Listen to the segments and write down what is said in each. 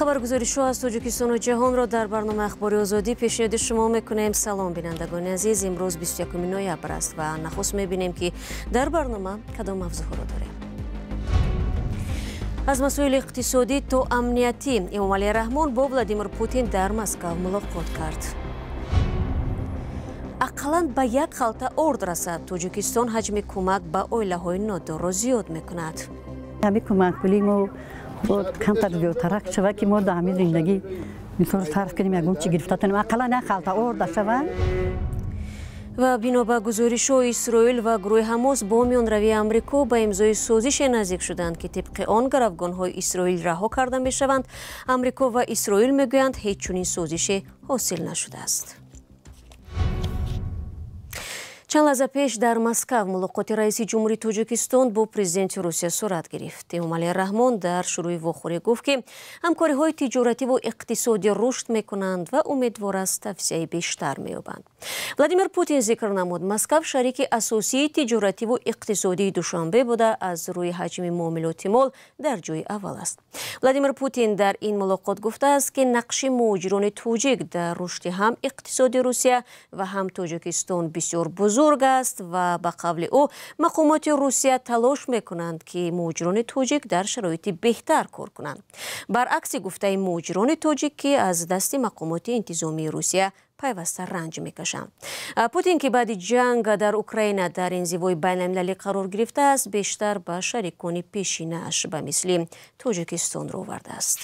Хабаргузоришҳо аз Тоҷикистону ҷаҳонро дар барномаи Ахбори Озодӣ пешниҳоди шумо мекунем. Салом, бинандагони азиз. Имрӯз 21 ноябр аст ва нахуст мебинем, ки дар барнома кадом мавзӯъҳоро дорем. Аз масоили иқтисодӣ то амниятӣ, Эмомалӣ Раҳмон бо Владимир Путин дар Москав мулоқот кард. Ақаллан ба як халта орд расад. Тоҷикистон ҳаҷми кӯмак ба оилаҳои нодорро зиёд мекунад. Ҳамин кӯмакпулӣ мо камтар зиёдтарак шава, ки мо дар ҳамин зиндагӣ мисол сарф кунем, ягон чи гирифта тонем, ақаллан як халта орда шава. Ва бино ба гузоришҳо, Исроил ва гурӯҳи Ҳамос бо миёнравии Амрико ба имзои созише наздик шуданд, ки тибқи он гаравгонҳои Исроил раҳо карда мешаванд. Амрико ва Исроил мегӯянд, ҳеҷ чунин созише ҳосил нашудааст. Чанд лаҳза пеш дар Москав мулоқоти раиси ҷумҳури Тоҷикистон бо президенти Русия сурат гирифт. Эмомалӣ Раҳмон дар шурӯи вохӯрӣ гуфт, ки ҳамкориҳои тиҷоративу иқтисодӣ рушд мекунанд ва умедвор аст, тавсияи бештар меёбанд. Владимир Путин зикр намуд, Москав шарики асосии тиҷоративу иқтисодии Душанбе буда, аз рӯи ҳаҷми муомилоти мол дар ҷои аввал аст. Владимир Путин дар ин мулоқот гуфтааст, ки нақши муҳоҷирони тоҷик дар рушди ҳам иқтисоди Русия ва ҳам Тоҷикистон бисёр бузург аст ва ба қавли ӯ, мақомоти Русия талош мекунанд, ки муҳоҷирони тоҷик дар шароити беҳтар кор кунанд, баръакси гуфтаи муҳоҷирони тоҷик, ки аз дасти мақомоти интизомии Русия пайваста ранҷ мекашанд. Путин, ки баъди ҷанг дар Украина дар инзивои байналмилалӣ қарор гирифтааст, бештар ба шарикони пешинааш ба мисли Тоҷикистон рӯ овардааст.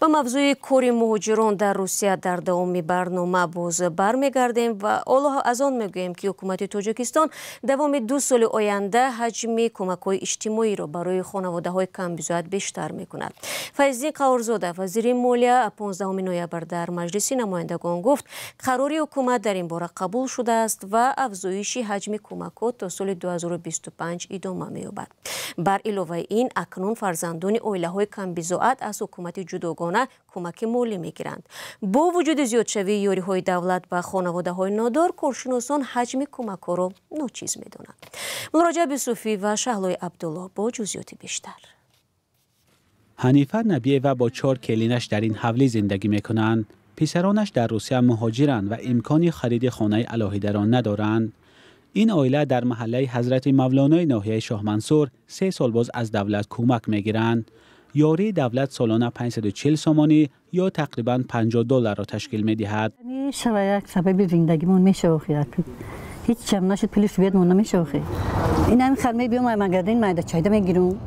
Ба мавзӯи кори муҳоҷирон дар Русия дар давоми барнома боз бармегардем ва ҳоло аз он мегӯем, ки ҳукумати Тоҷикистон давоми 2 соли оянда ҳаҷми кӯмакҳои иҷтимоиро барои хонаводаҳои камбизоат бештар мекунад. Файздин Қаҳорзода, вазири молия, 15 ноябр дар Маҷлиси намояндагон гуфт, қарори ҳукумат дар ин бора қабул шудааст ва афзоиши ҳаҷми кӯмакҳо то соли 2025 идома меёбад. Бар иловаи ин, акнун фарзандони оилаҳои камбизоат аз ҳукумати ҷудогона кӯмаки молӣ мегиранд. Бо вуҷуди зиёдшавии ёриҳои давлат ба хонаводаҳои нодор, коршиносон ҳаҷми кӯмакҳоро ночиз медонанд. Муллораҷаб Юсуфӣ ва Шаҳлои Абдуллоҳ бо ҷузъиёти бештар. Ҳанифа Набиева бо чор келинаш дар ин ҳавлӣ зиндагӣ мекунанд. Писаронаш дар Русия муҳоҷиранд ва имкони хариди хонаи алоҳидаро надоранд. Ин оила дар маҳаллаи Ҳазрати Мавлонои ноҳияи Шоҳмансур 3 сол боз аз давлат кӯмак мегиранд. Ёрии давлат солона 540 сомонӣ ё тақрибан 50 долларро ташкил медиҳад. Мешава, як сабаби зиндагимон мешава. Ҳеҷ чам нашуд, пули светмон намешава. Ин ҳами хар мебиём, магазин майда чайда мегирум.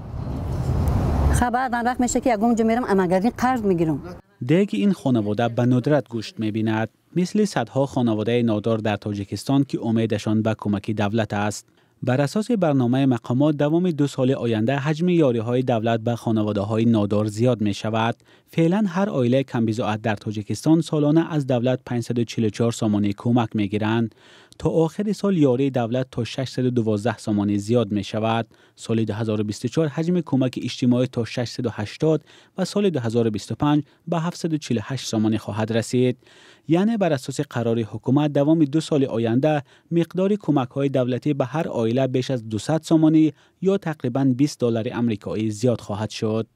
Баъдан вақт меша, ки ягон ҷо мерам, магазин қарз мегирам. Деги ин хонавода ба нудрат гӯшт мебинад, мисли садҳо хонаводаи нодор дар Тоҷикистон, ки умедашон ба кӯмаки давлат аст. Бар асоси барномаи мақомот, давоми 2 соли оянда ҳаҷми ёриҳои давлат ба хонаводаҳои нодор зиёд мешавад. Феълан ҳар оилаи камбизоат дар Тоҷикистон солона аз давлат 544 сомонӣ кӯмак мегиранд. То охири сол ёрии давлат то 612 сомонӣ зиёд мешавад. Соли 2024 ҳаҷми кӯмаки иҷтимоӣ то 680 ва соли 2025 ба 748 сомонӣ хоҳад расид. Яъне бар асоси қарори ҳукумат, давоми 2 соли оянда миқдори кӯмакҳои давлатӣ ба ҳар оила беш аз 200 сомонӣ ё тақрибан 20 доллари амрикоӣ зиёд хоҳад шуд.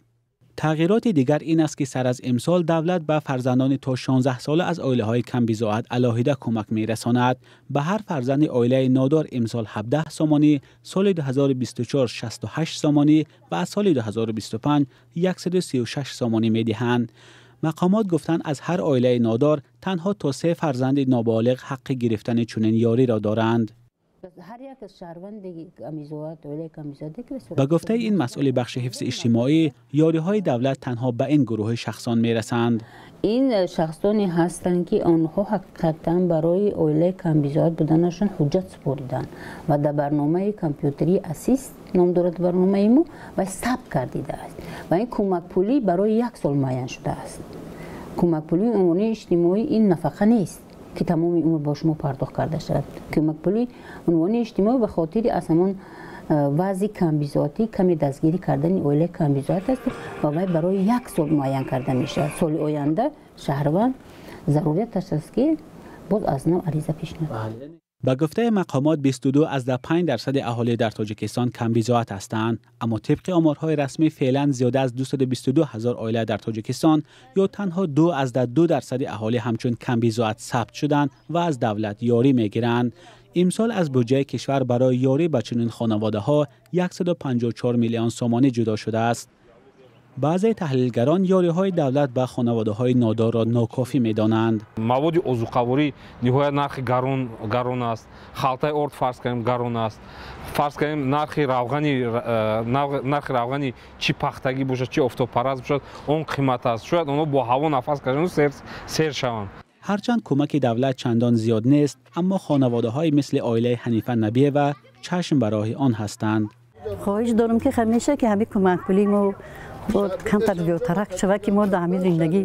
Тағйироти дигар ин аст, ки сар аз имсол давлат ба фарзандони то 16 сола аз оилаҳои камбизоат алоҳида кӯмак мерасонад. Ба ҳар фарзанди оилаи нодор имсол 17 сомонӣ, соли 2024 68 сомонӣ ва аз соли 2025 136 сомонӣ медиҳанд. Мақомот гуфтанд, аз ҳар оилаи нодор танҳо то се фарзанди ноболиғ ҳаққи гирифтани чунин ёриро доранд. Ҳар як аз шаҳрванди камбизоат, оилаи камбизоате ки Ба гуфтаи ин масъули бахши ҳифзи иҷтимоӣ, ёриҳои давлат танҳо ба ин гурӯҳи шахсон мерасанд. Ин шахсоне ҳастанд, ки онҳо ҳақиқатан барои оилаи камбизоат буданашон ҳуҷҷат супориданд ва дар барномаи компютерии «Ассист» ном дорад барномаи мо ва сабт гардидааст. Ва ин кӯмакпулӣ барои як сол муайян шудааст. Кӯмакпулии унвонии иҷтимоӣ ин нафақа нест, ки тамоми умр бо шумо пардохт карда шавад. Кӯмакпулии унвонии иҷтимоӣ ба хотири аз ҳамон вазъи камбизоатӣ каме дастгирӣ кардани оилаи камбизоат аст ва вай барои як сол муайян карда мешавад. Соли оянда шаҳрванд зарурияташ аст, ки боз аз нав ариза пешниҳод. Ба гуфтаи мақомот 22.5% аҳолӣ дар Тоҷикистон камбизоат ҳастанд, аммо тибқи оморҳои расмӣ феълан зиёда аз 222 ҳазор оила дар Тоҷикистон ё танҳо 2.2% аҳолӣ ҳамчун камбизоат сабт шуданд ва аз давлат ёрӣ мегиранд. Имсол аз буҷаи кишвар барои ёрӣ ба чунин хонаводаҳо 154 миллион сомонӣ ҷудо шудааст. Баъзе таҳлилгарон ёриҳои давлат ба хонаводаҳои нодорро нокофӣ медонанд. Маводи озуқаворӣ ниҳоят нархи гарон аст. Халтаи орд фарз кунем гарон аст. Фарз кунем нархи равғани чӣ пахтагӣ бошад, чӣ офтобпараст бошад, он қимат аст. Шояд онҳо бо ҳаво нафас кашанд, сер шаванд. Ҳарчанд кӯмаки давлат чандон зиёд нест, аммо хонаводаҳои мисли оилаи Ҳанифа Набиева чашм ба роҳи он ҳастанд. Хоҳиш дорам ки ҳамеша ки ҳамин кӯмакпулӣ мо камтар зиёдтарак шавад, ки мо дар ҳамин зиндагӣ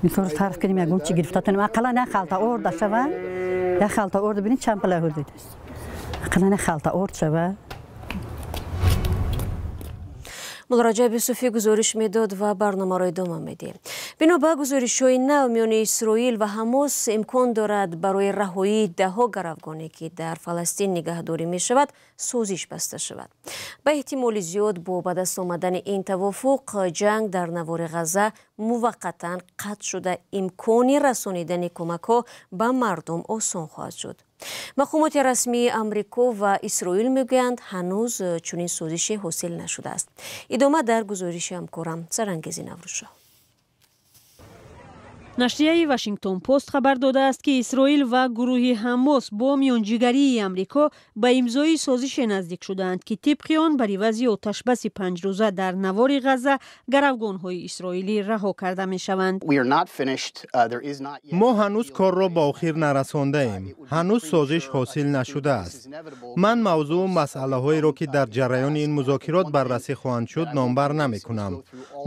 мисол сарф кунем, ягон чи гирифта тунем. Ақаллан як халта орда шавад, як халта орда бинед чанд пала ҳудуд аст. Ақаллан як халта орд шавад. Мулло Раҷаб Юсуфӣ гузориш медод ва барномаро идома медиҳем. Бино ба гузоришҳои нав миёни Исроил ва Ҳамос имкон дорад барои раҳоии даҳҳо гаравгоне, ки дар Фаластин нигаҳдорӣ мешавад, созиш баста шавад. Ба эҳтимоли зиёд бо ба даст омадани ин тавофуқ ҷанг дар навори Ғазза муваққатан қатъ шуда, имкони расонидани кӯмакҳо ба мардум осон хоҳад шуд. Мақомоти расмии Амрико ва Исроил мегӯянд, ҳанӯз чунин созише ҳосил нашудааст. Идома дар гузориши ҳамкорам Сарангези Наврӯзшоҳ. Нашрияи Вашингтон Пост хабар додааст, ки Исроил ва гурӯҳи Ҳамос бо миёнҷигарии Амрико ба имзои созише наздик шудаанд, ки тибқи он бар ивази оташбаси панҷрӯза дар навори Ғазза гаравгонҳои исроилӣ раҳо карда мешаванд. Мо ҳанӯз корро ба охир нарасондаем. Ҳанӯз созиш ҳосил нашудааст. Ман мавзӯу масъалаҳоеро, ки дар ҷараёни ин музокирот баррасӣ хоҳанд шуд, номбар намекунам.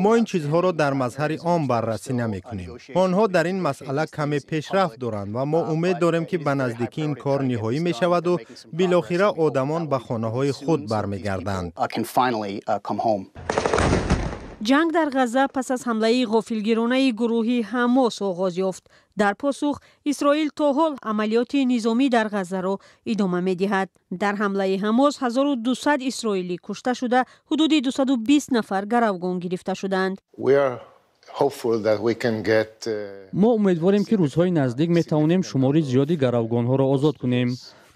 Мо ин чизҳоро дар мазҳари ом баррасӣ намекунем. Онҳо дар ин масъала каме пешрафт доранд ва мо умед дорем, ки ба наздикӣ ин кор ниҳоӣ мешаваду билохира одамон ба хонаҳои худ бармегарданд. Ҷанг дар Ғазза пас аз ҳамлаи ғофилгиронаи гурӯҳи Ҳамос оғоз ёфт. Дар посух Исроил то ҳол амалиёти низомӣ дар Ғаззаро идома медиҳад. Дар ҳамлаи Ҳамос 1200 исроилӣ кушта шуда, ҳудуди 220 нафар гаравгон гирифта шуданд. Мо умедворем, ки рӯзҳои наздик метавонем шумори зиёди гаравгонҳоро озод кунем.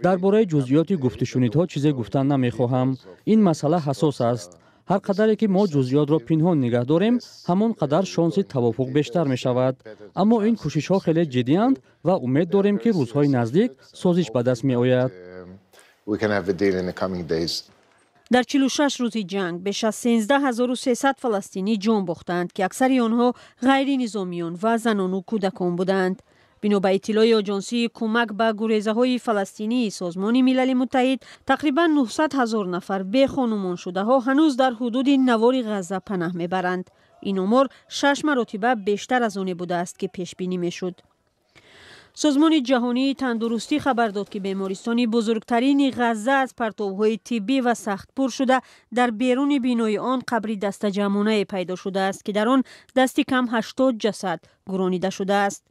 Дар бораи ҷузъиёти гуфтушунидҳо чизе гуфтан намехоҳам. Ин масъала ҳассос аст. Ҳар қадаре ки мо ҷузъиётро пинҳон нигаҳ дорем, ҳамон қадар шонси тавофуқ бештар мешавад. Аммо ин кӯшишҳо хеле ҷиддианд ва умед дорем, ки рӯзҳои наздик созиш ба даст меояд. Дар 46 рӯзи ҷанг беш аз 13300 фаластинӣ ҷон бохтанд, ки аксари онҳо ғайринизомиён ва занону кӯдакон буданд. Бино ба иттилои Оҷонсии кӯмак ба гурезаҳои фаластинии Созмони Милали Муттаҳид, тақрибан 900 ҳазор нафар бехонумоншудаҳо ҳанӯз дар ҳудуди навори Ғазза панаҳ мебаранд. Ин омор 6 маротиба бештар аз оне будааст, ки пешбинӣ мешуд. Созмони ҷаҳонии тандурустӣ хабар дод, ки бемористони бузургтарини Ғазза аз партовҳои тиббӣ ва сахт пур шуда, дар беруни бинои он қабри дастаҷамъонае пайдо шудааст, ки дар он дасти кам 80 ҷасад гуронида шудааст.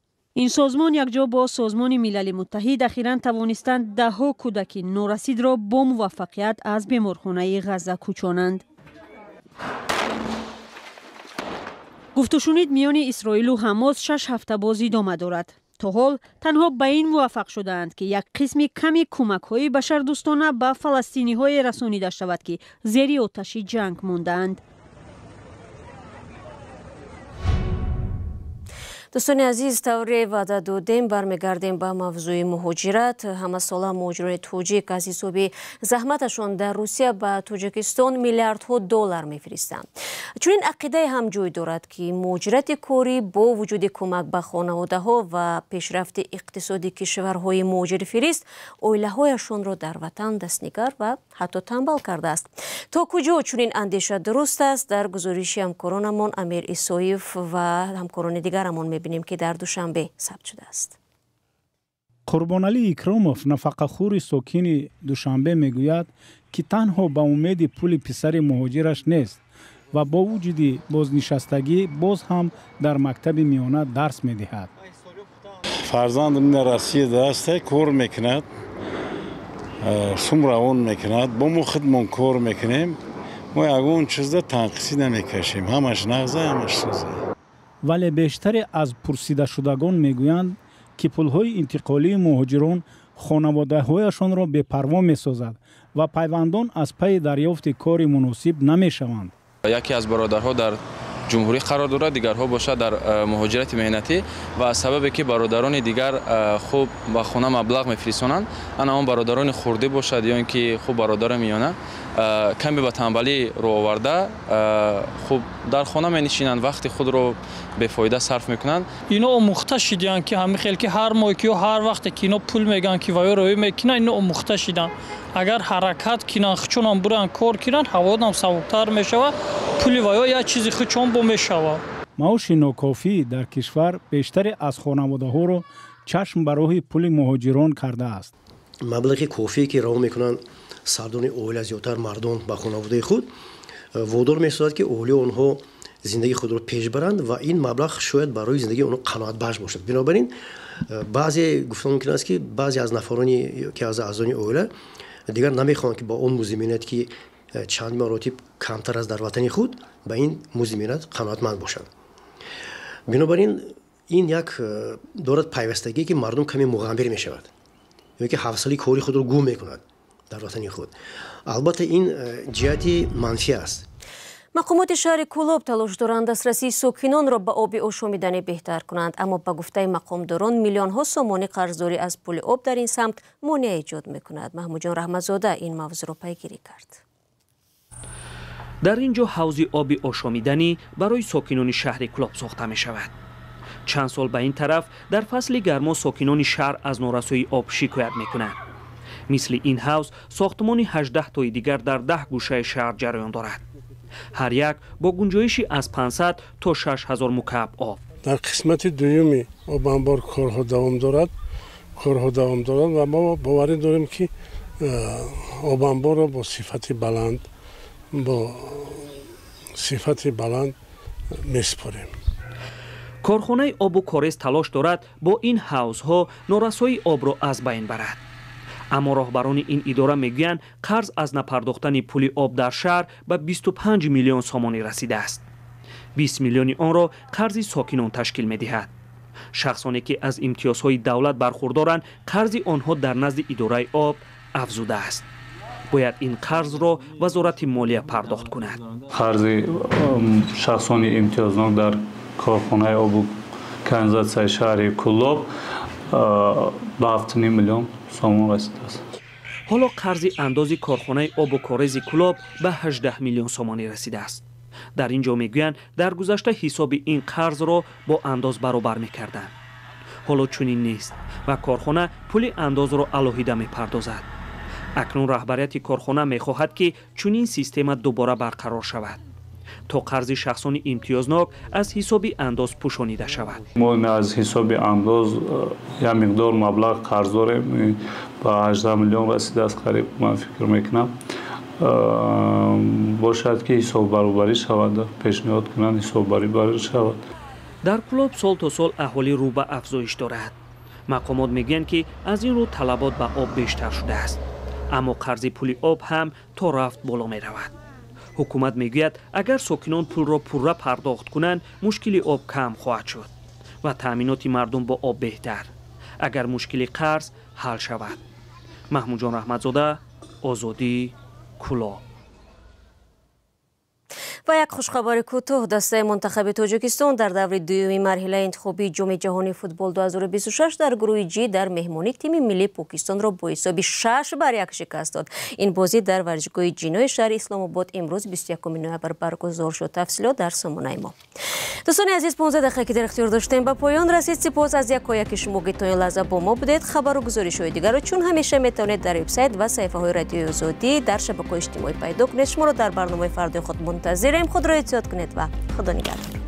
Ин созмон якҷо бо Созмони Милали Муттаҳид ахиран тавонистанд даҳҳо кӯдаки норасидро бо муваффақият аз беморхонаи Ғазза кӯчонанд. Гуфтушунид миёни Исроилу Ҳамос 6 ҳафта боз идома дорад. То ҳол танҳо ба ин муваффақ шудаанд, ки як қисми ками кӯмакҳои башардӯстона ба фаластиниҳое расонида шавад, ки зери оташи ҷанг мондаанд. Дӯстони азиз, тавре ваъда додем, бармегардем ба мавзӯи муҳоҷират. Ҳамасола муҳоҷирони тоҷик аз ҳисоби заҳматашон дар Русия ба Тоҷикистон миллиардҳо доллар мефиристанд. Чунин ақидае ҳам ҷой дорад, ки муҳоҷирати корӣ бо вуҷуди кӯмак ба хонаводаҳо ва пешрафти иқтисоди кишварҳои муҳоҷирфирист оилаҳояшонро дар ватан дастнигар ва ҳатто танбал кардааст. То куҷо чунин андеша дуруст аст, дар гузориши ҳамкоронамон Амир Исоев ва ҳамкорони дигарамон мебинем, ки дар Душанбе сабт шудааст. Қурбоналӣ Икромов, нафақахӯри сокини Душанбе, мегӯяд, ки танҳо ба умеди пули писари муҳоҷираш нест ва бо вуҷуди бознишастагӣ боз ҳам дар мактаби миёна дарс медиҳад. Фарзандам дар Россияда аст, кор мекунад. Сум равон мекунад, бо мо худмон кор мекунем. Мо ягон чизда танқисӣ намекашем, ҳамаш нағза, ҳамаш соза. Вале бештаре аз пурсидашудагон мегӯянд, ки пулҳои интиқолии муҳоҷирон хонаводаҳояшонро бепарво месозад ва пайвандон аз пайи дарёфти кори муносиб намешаванд. Яке аз бародарҳо дар ҷумҳурӣ қарор дорад, дигарҳо бошад дар муҳоҷирати меҳнатӣ ва аз сабабе ки бародарони дигар хуб ба хона маблағ мефиристонанд, ана он бародарони хурдӣ бошад ё ин ки хуб бародари миёна каме ба танбалӣ рӯ оварда, хуб дар хона менишинанд, вақти худро бефоида сарф мекунанд. Ино омӯхта шиданд, ки ҳамин хел ки ҳар моҳ ки ё ҳар вақте ки ино пул мегӯянд, ки ваё роӣ мекунанд, ино омӯхта шиданд. Агар ҳаракат кинанд, хучонам буранд, кор кинанд, ҳаводам сабуктар мешавад, пули ваё як чизи хучон бо мешавад. Маоши нокофӣ дар кишвар бештаре аз хонаводаҳоро чашм ба роҳи пули муҳоҷирон кардааст. Маблағи кофие ки равон мекунанд сардони оила, зиёдтар мардон, ба хонаводаи худ, водор месозад, ки оилаи онҳо зиндагии худро пеш баранд ва ин маблағ шояд барои зиндагии онҳо қаноатбахш бошад. Бинобар ин баъзе гуфта мумкин аст, ки баъзе аз нафарони ки аз аъзони оила дигар намехоҳанд, ки ба он музди меҳнат, ки чанд маротиб камтар аст дар ватани худ, ба ин музди меҳнат қаноатманд бошанд. Бинобар ин ин як дорад пайвастагие, ки мардум каме муғаммир мешавад ё ки ҳавсалаи кори худро гум мекунад дар ватани худ. Албатта, ин ҷиҳати манфӣ аст. Мақомоти шаҳри Кӯлоб талош доранд дастрасии сокинонро ба оби ошомиданӣ беҳтар кунанд, аммо ба гуфтаи мақомдорон миллионҳо сомонӣ қарздорӣ аз пули об дар ин самт монеа эҷод мекунад. Маҳмудҷон Раҳматзода ин мавзӯъро пайгирӣ кард. Дар ин ҷо ҳавзи оби ошомиданӣ барои сокинони шаҳри Кӯлоб сохта мешавад. Чанд сол ба ин тараф дар фасли гармо сокинони шаҳр аз норасоии об шикоят мекунанд. Мисли ин ҳавз сохтмони 18 тои дигар дар 10 гӯшаи шаҳр ҷараён дорад, ҳар як бо гунҷоиши аз 500 то 6000 мукааб об. Дар қисмати дуюми обанбор корҳо давом дорад, корҳо давом дорад ва мо боварӣ дорем, ки обанборро бо сифати баланд месупорем. Корхонаи обу корез талош дорад бо ин ҳавзҳо норасоии обро аз байн барад, аммо роҳбарони ин идора мегӯянд, қарз аз напардохтани пули об дар шаҳр ба 25 миллион сомонӣ расидааст. 20 миллиони онро қарзи сокинон ташкил медиҳад. Шахсоне ки аз имтиёзҳои давлат бархурдоранд, қарзи онҳо дар назди идораи об афзудааст. Бояд ин қарзро Вазорати молия пардохт кунад. Қарзи шахсони имтиёзнок дар корхонаи обу канализатсияи шаҳри Кӯлоб ба 7,5 миллион сомон расидааст. Ҳоло қарзи андози корхонаи обу корези Кӯлоб ба 18 миллион сомонӣ расидааст. Дар ин ҷо мегӯянд, дар гузашта ҳисоби ин қарзро бо андоз баробар мекарданд. Ҳоло чунин нест ва корхона пули андозро алоҳида мепардозад. Акнун раҳбарияти корхона мехоҳад, ки чунин система дубора барқарор шавад, то қарзи шахсони имтиёзнок аз ҳисоби андоз пӯшонида шавад. Мо аз ҳисоби андоз як миқдор маблағ қарз дорем, ба 18 миллион расидааст қариб. Ман фикр мекунам, бошад, ки ҳисоббаробарӣ шавад, пешниҳод кунанд, ҳисоббаробарӣ шавад. Дар Кӯлоб сол то сол аҳолӣ рӯ ба афзоиш дорад. Мақомот мегӯянд, ки аз ин рӯ талабот ба об бештар шудааст, аммо қарзи пули об ҳам то рафт боло меравад. Ҳукумат мегӯяд, агар сокинон пулро пурра пардохт кунанд, мушкили об кам хоҳад шуд ва таъминоти мардум бо об беҳтар, агар мушкили қарз ҳал шавад. Маҳмудҷон Раҳматзода, Озодӣ, Кӯлоб. Ва як хушхабари кӯтоҳ: дастаи мунтахаби Тоҷикистон дар даври дуюми марҳилаи интихобии Ҷоми ҷаҳонии футбол 2026 дар гурӯҳи Ҷи дар меҳмонӣ тими миллии Покистонро бо ҳисоби 6-1 шикаст дод. Ин бозӣ дар варзишгоҳи Ҷинои шаҳри Исломобод имрӯз, 21 ноябр, баргузор шуд. Тафсилот дар сомонаи мо. Дӯстони азиз, 15 дақиқа, ки дар ихтиёр доштем, ба поён расид. Сипос аз якояки шумо, ки то ин лаҳза бо мо будед. Хабару гузоришҳои дигарро чун ҳамеша метавонед дар вебсайт ва саҳифаҳои Радиои Озодӣ дар шабакаҳои иҷтимоӣ пайдо кунед. Шуморо дар барномаи фардои худ мунтазирем. Худро эҳтиёт кунед ва Худо нигаҳдор.